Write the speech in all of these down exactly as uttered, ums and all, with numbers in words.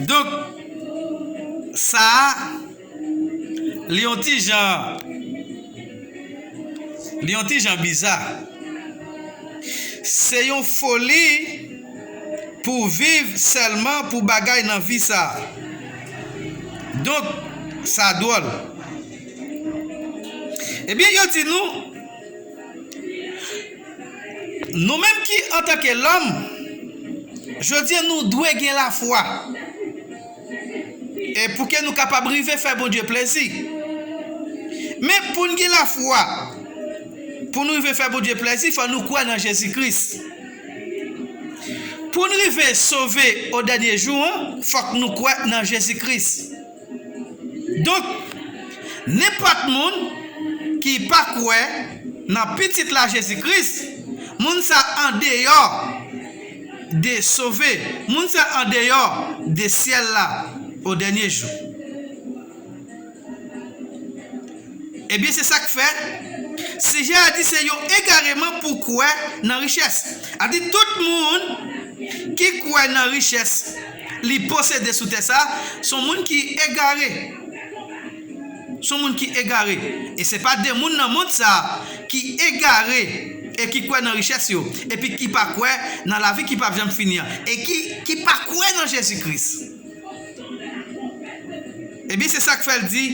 Donk, sa a, li yon ti jan, li yon ti jan biza. Se yon foli pou viv sèlman pou bagay nan vi sa a. Donk, sa dwòl. Ebyen, yo di nou, nou menm ki antanke lòm, jodi a nou dwe gen lafwa. E pou ke nou kapab rive fè Bondye plezi. Men pou n gen lafwa, pou nou rive fè Bondye plezi, fò nou kwè nan Jezi Kris. Pou n rive sove o dènye jou an, fòk nou kwè nan Jezi Kris. Donk, nenpòt moun ki pa kwè nan Pitit la Jezi Kris, moun sa andeyò de sove, moun sa andeyò de syèl la o dènye jou. Ebyen, se sa k fè sijè a di se yon egareman pou kwè nan richès. A di tout moun ki kwè nan richès li posede sou tè sa, se yon moun ki egare. Se yon moun ki egare. E se pa de moun nan mond sa ki egare e ki kwè nan richès yo, epi ki pa kwè nan lavi ki p ap janm fini an, e ki, ki pa kwè nan Jezi Kris. Ebyen, se sa k fè l di,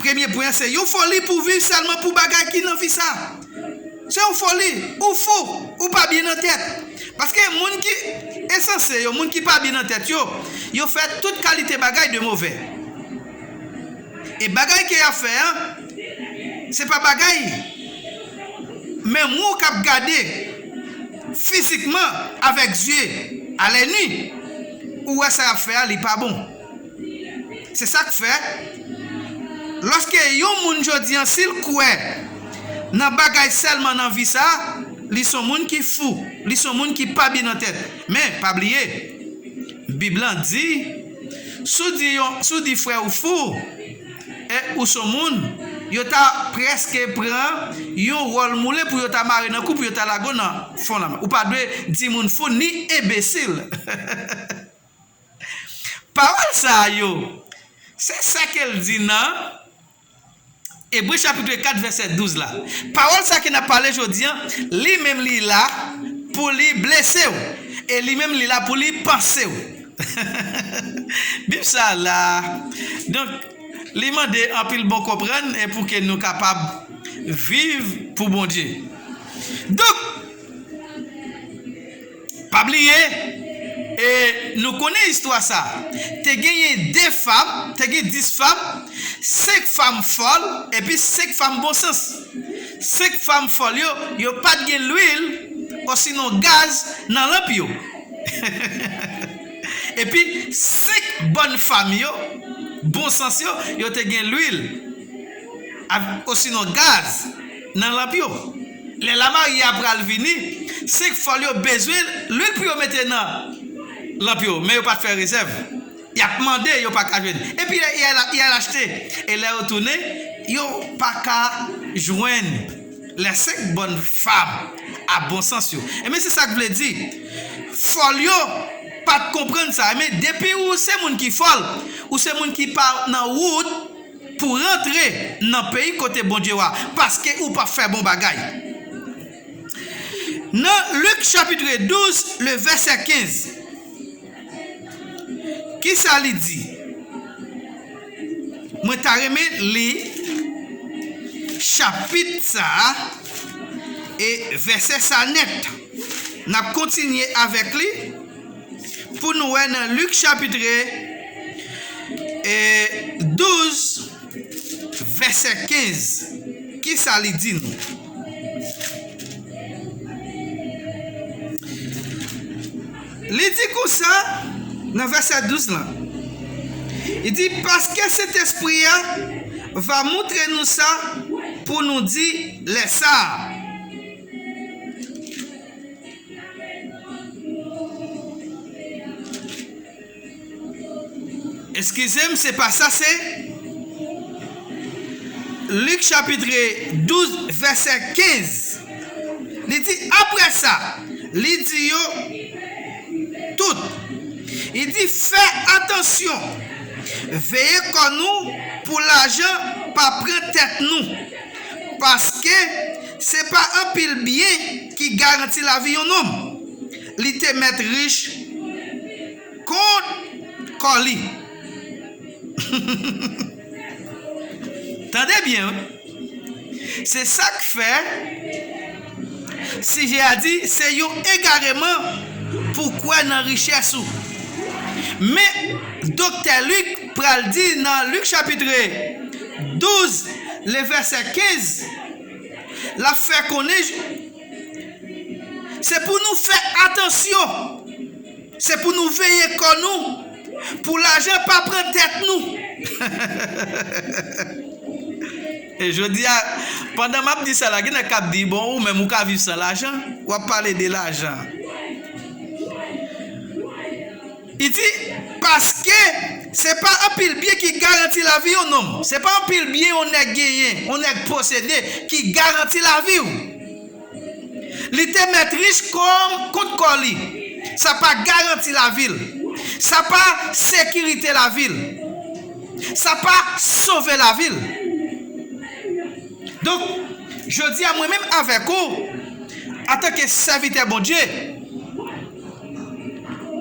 premye pwen an, se yon foli pou viv sèlman pou bagay ki nan vi sa. Se yon foli, ou fou, ou pa byen nan tèt. Paske moun ki ensanse yo, moun ki pa byen nan tèt yo, yo fè tout kalite bagay de movè. E bagay ke y ap fè an, se pa bagay menm ou k ap gade fizikman avèk zye alènwi, ou wè sa y ap fè a, li pa bon. Se sa k fè, lòske yon moun jodi an, si l kwè nan bagay sèlman nan vi sa, li s on moun ki fou, li s on moun ki pa byen nan tèt. Men, pa bliye, Bib lan di, si w di yon, si w di frè ou fou, e ou s on moun, yo ta prèske pran yon wòl moule pou yo ta mare nan kou, pou yo ta lage w nan fon lanmè. Ou pa dwe di moun fou ni enbesil. Pawòl sa a yo, se sa ke l di nan Ebre chapit kat vèsè douz la. Pawòl sa ke n ap pale jodi an, li menm li la pou li blese w, e li menm li la pou li panse w. Bib sa a la. Donk, li mande anpil bon konprann e pou ke nou kapab viv pou Bondye. Donk, pa bliye, e nou konnen istwa sa. Te genyen de fanm, te gen dis fanm, senk fanm fòl, epi senk fanm bon sans. Senk fanm fòl yo, yo pa t gen lwil, osinon gaz nan lanp yo. Epi, senk bòn fanm yo, bon sans yo, yo te gen lwil, av-, osinon gaz nan lanp yo. Lè lamarye a pral vini, senk fòl yo bezwen lwil pou yo mete nan lanp yo, men yo pa t fè rezèv. Y ap mande, yo pa ka jwenn. Epi, y al, y al achte. E lè yo tounen, yo pa ka jwenn. Lè senk bòn fanm a bon sans yo. Ebyen, se sa k vle di. Fòl yo pa t konprann sa. Men depi ou se moun ki fòl, ou se moun ki pa nan wout pou rantre nan peyi kote Bondye w a, paske ou pa fè bon bagay. Nan Lik chapit douz, le vèsè kenz, kisa li di? Mwen ta renmen li chapit sa a e vèsè sa nèt. N ap kontinye avèk li pou nou wè nan Lik chapit, e, douz, vèsè kenz. Kisa li di nou? Li di konsa nan vèsè douz lan. Li di, paske Sentespri a va moutre nou sa pou nou di lè sa a. Eskize m, se pa sa, se Lik chapit douz, vèsè kenz. Li di, apre sa, li di yo tout, Li di, fè atansyon, veye kò nou pou lajan pa pran tèt nou, paske se pa anpil byen ki garanti lavi yon nonm. Li te mèt rich kont kò li. Tande byen, wi. Se sa k fè sijè a di se yon egareman pou kwè nan richès ou. Men, Doktè Lik pral di nan Lik chapit douz, le vèsè kenz, l ap fè konnen se pou nou fè atansyon. Se pou nou veye kò nou, pou lajan pa pran tèt nou. E jodi a, pandan m ap di sa la, gen nèg k ap di, bon, ou menm ou ka viv san lajan, w ap pale de lajan. Li di, paske se pa anpil byen ki garanti lavi yon nonm. Se pa anpil byen yon nèg genyen, yon nèg posede ki garanti lavi w. Li te mèt rich kòm kont kò li. Sa pa garanti lavi l. Sa pa sekirite lavi l. Sa pa sove lavi l. Donk, jodi a, mwen menm avèk ou, antanke sèvitè Bondye,